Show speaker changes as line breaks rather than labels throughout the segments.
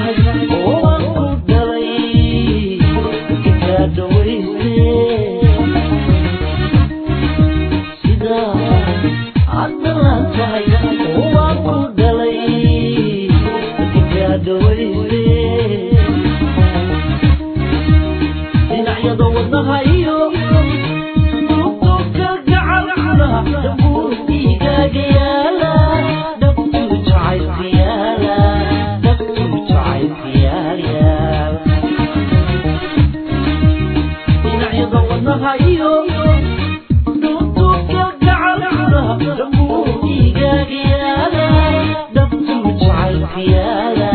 oo aan ku dhalay kaa dhawayste sida aad dhalaan tahay oo aan ku dhalay kaa dhawayste dhinacyada wadnaha iyo duubduubka gacalkuna dambuu igaaga yaala dhabtuu jacaylku yaala dhabtuu jacaylku yaal yaal dhinacyada wadnaha iyo duubduubka gacalkuna dambuu igaaga yaala dhabtuu jacaylku yaala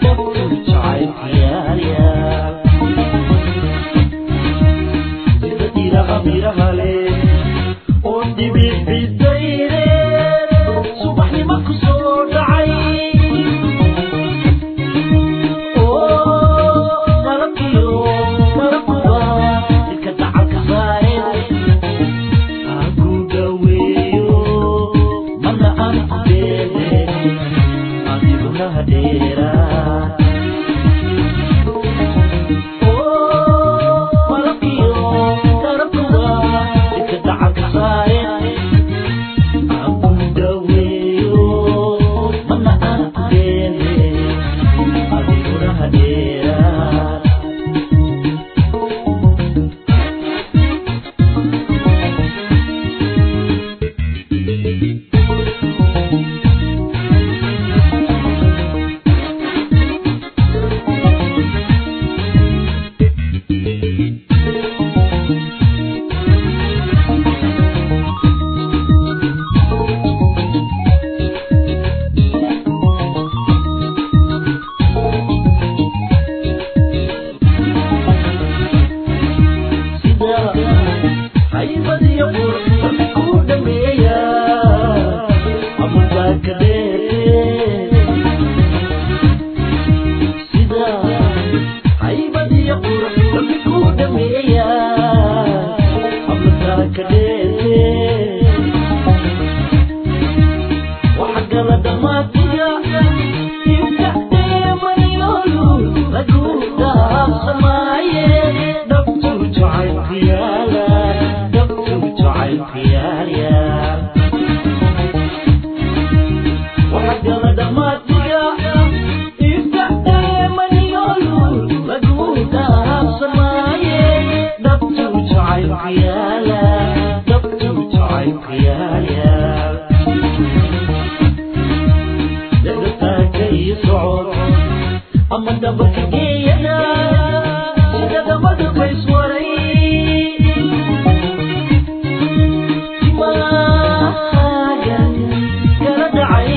dhabtuu jacaylku yaal yaal sida dhiraha miraha leh oo dhibicdayre subaxnimo ku soo dhacay oo malabkiyo malabkuba ilka dacalka saareen aan ku dhaweeyo marna aan ku beele adiguna hadheeraa malabkiyo darabkuba ilka dacalka saareen aan ku dhaweeyo marna aan ku beele adiguna hadheeraa. Sida haybadiyo qurux ku dhameeya abubaaka dheerte sida haybadiyo qurux ku dhameeya abubaaka dheerte waxa gala dhammaatiga ibka dheemaniyolu lagu dhaafsamaaye dhabtuu jacaylku yaala dhabtuu jacaylku yaal yaal waxa gala dhammaatiga ibka dheemaniyolu lagu dhaafsamaaye dhabtuu jacaylku yaala dhabtuu jacaylku yaal yaal dhegataanka iyo socod ama dhabarka geeyada sida dhamadaba iswaray timaagan kala dhacay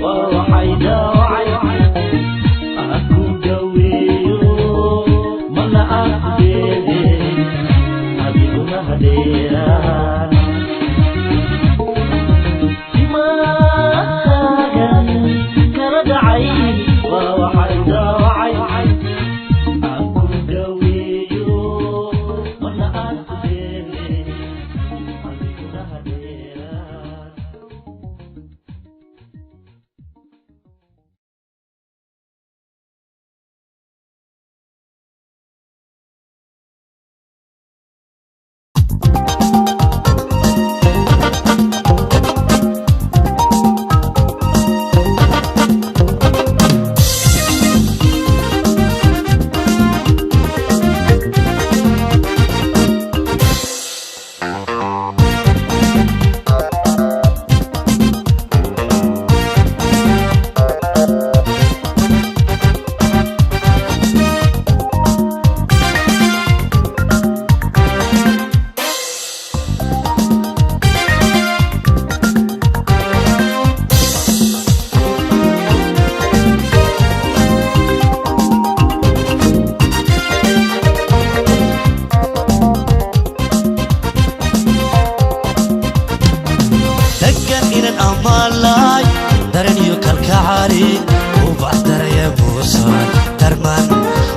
waa waxay dhaawacay aan ku dhaweeyo mana aan ku beele adiguna hadheeraa timaagan kala dhacay waa waxay dhaawacay aan ku dhaweeyo mana aan ku beele adiguna hadheeraa.
Dhaggan inan ammaanlahay daran iyo kalkacali ubax daraya buusan darman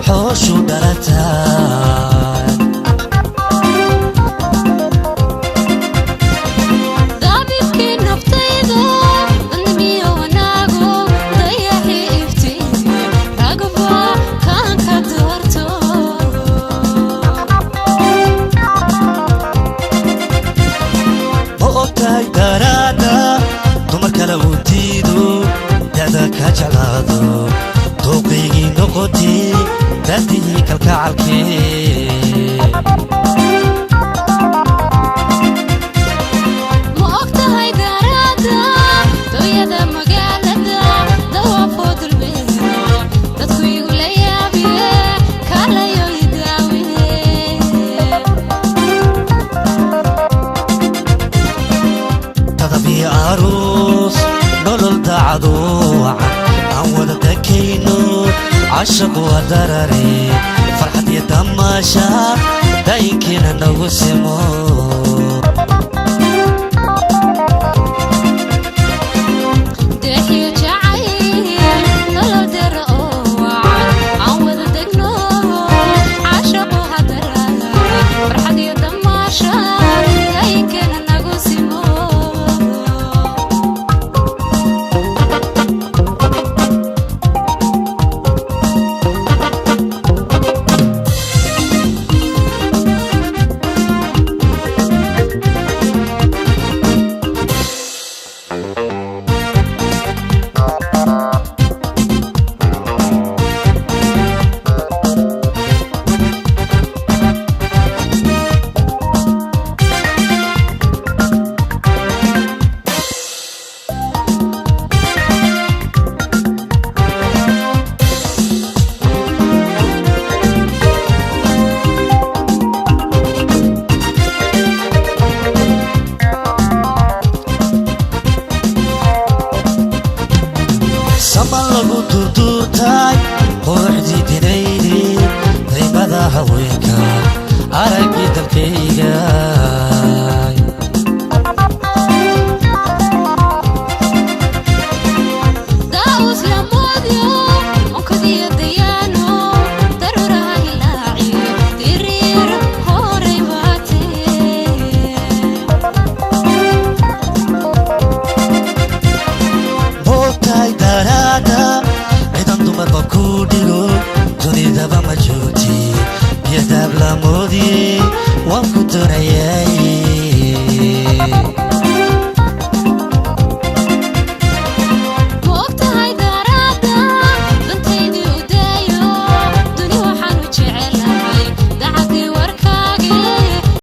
xooshu dhalataa.
Daabibkii naftayda, dadnimiyo wanaago, dayaxii iftiimi.
Noqotay daadihii kalkacalkee.
Ma og tahay daraada dooyada magaalada dawaafoo dulmeero dadku igu la yaabiye kaalayo idaawiye.
Tadabiyo aruus, nolol daacadu wacan aan wada dakayno. Cashaqu waa darare, farxad iyo damaasha daayinkiina nagu simo.
Deexiyo jacayl, nolol dara oo wacan aan wada degno. Caashaqu hadarada, farxad iyo damaasha dayinkeena nagu simo.
Sama lagu durduurtaay, quruxdii dinaydi, daymada haweenka, araggii dalkayga.
Daawus lamoodyo onkadiyo dayaano daruuraha hilaaciyo diriir horay waatee.
Moogtahay daraada ciidan dumarba ku dhigo, dunidaba ma joogti, biyadaab lamoodii waan ku doonayay.